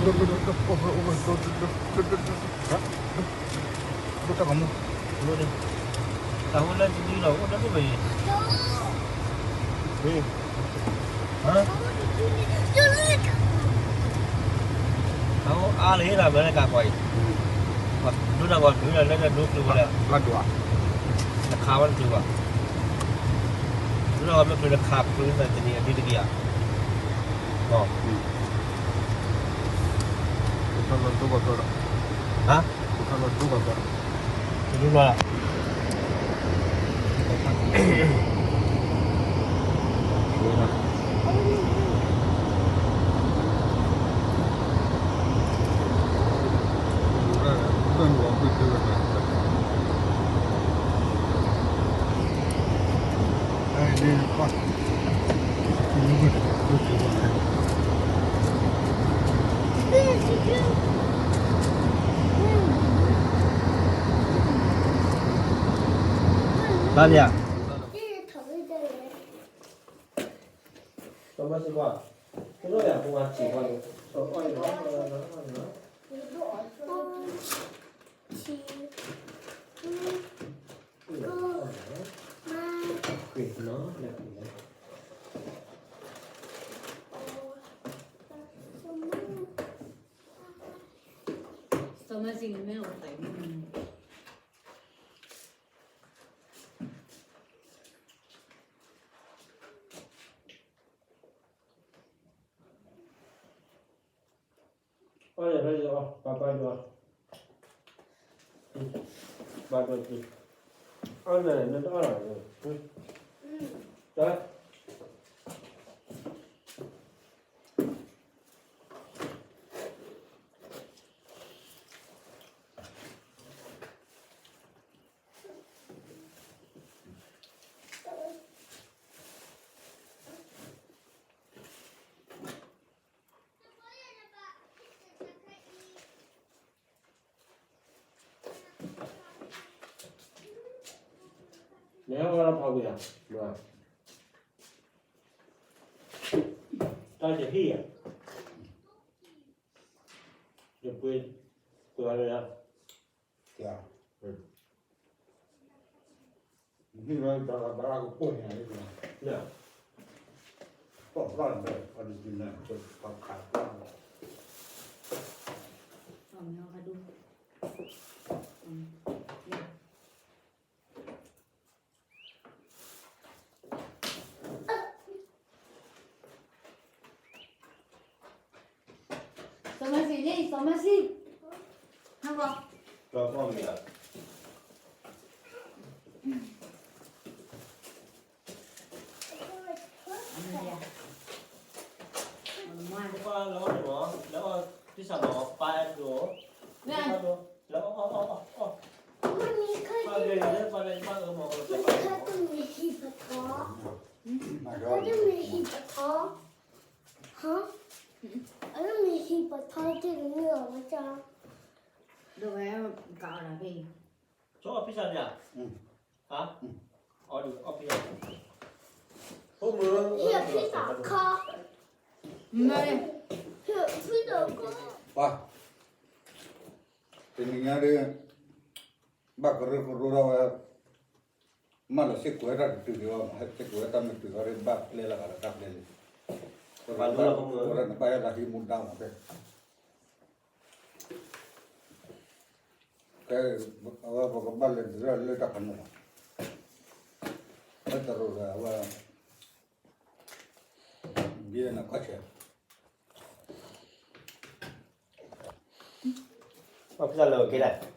တၢ်ဟူလၢတဒုလီၤ အိၣ်တဒုဘၣ်အံၤ, တၢ်ဟူအါလၢဟ့ၣ်လီၤမ့ၢ်လၢကးကွၢ်အံၤ, ဒိၣ်တၢ်ကွၢ်ဒုးလၢလၢဒိၣ်ကျိၤဝဲဒၣ်, တခးဝဲတကျိၤဘၣ်, ဒိၣ်တၢ်ကွၢ်မ့ၢ်ကျိၤတခးကျိၤတနံၤအဒုတက့ၤဧါ, ဟါ တဒုလီၤ တၢ်လံဧါ, စီၤမၤစံကွၢ်, တလိၣ်ယၤဖိဝါထံၣ်ကွၢ်န့ၣ်, စီၤအီၣ်န့ၣ်လီၤ, စီၤမၤစံန့ၣ်မ့ၢ်အိၣ်သး အီၣ်ယၤဖဲယအီၣ် ပၢ်ပၢ်ယအီၣ်, ပၢ်ပၢ်ယအီၣ်, အီၣ်နၤနတအီၣ်လီၤ, တၢ် နဟဲဝဲလီၤဖးဝံၤဧါ, တၢ်ယဟံၣ်ဧါ, ယပှ့ၤ ပှ့ၤဝဲလၢယၤ, ဟံၣ်ဝဲတၢ်ဘၣ်ကပိာ်န့ၣ်, ပိာ်ဘျီၣ်ဒီး အီဒံကံနၤ ပခးဘျီၣ်ဒီး စီၤမၤစံလံ စီၤမၤစံ, ဟါဂီၤ, စီၤမၤစံလံ ပၢ်လၢအီၣ်န့ၣ်မ့ၢ် လၢအီၣ်သစ္စာတော် ပၢ်အဲၣ်ဒိး လၢအီၣ် လၢအီၣ် အီၣ် အီၣ် အီၣ် ပၢ်ဂ့ၤလၢပၢ်လၢဘၣ်အၢမၤအီၣ် တမ့ၢ်ဟံၣ်ပထီ, တမ့ၢ်ဟံၣ်ပထီ, ဟါ, တမ့ၢ်ဟံၣ်ပထီက့ၤတမ့ၢ်အီၤဝဲကၢ်, ဒီးဝဲကၢ်အီၤလီၤဖဲအံၤ, ကၠီအီၣ်ဖံဆါန့ၣ်ဧါ, ဟါ, အီၣ်ဒုးအီၣ်ဖံဆါ, ဟဲဖံဆါခီ, မ့ၢ်, ဟဲဖံဆါခီ, ပှၤ, တနံၤညါဒ် ဘၣ်ကရၢကရိထီၣ်ဝဲ, မ့ၢ်လီၤစ့ၢ်ကီးဝဲတၢ်တတုၤဒံးဘၣ်မး, ဟဲစ့ၢ်ကီးဝဲတၢ်မ့ၢ်တုၤအီၤဒ်ဘၣ်ပျဲလီၤဂာ်ဒီးတၢ်ပျဲလံ, ပှၤလၢပှၤလၢနဘၣ်ယဲဒၣ်ဟံးမူဒါမးဖဲ, ကဲ, အဝဲပကဘၣ်လဲၤဒုးထီၣ်လၢတၢ်ခီန့ၣ်လီၤ, ဟဲတရူးဒီးအဝဲ ဒ်နကီၢ်ဆဲး, အီၣ်ဖံဆါလၢအက့ၤလဲၣ်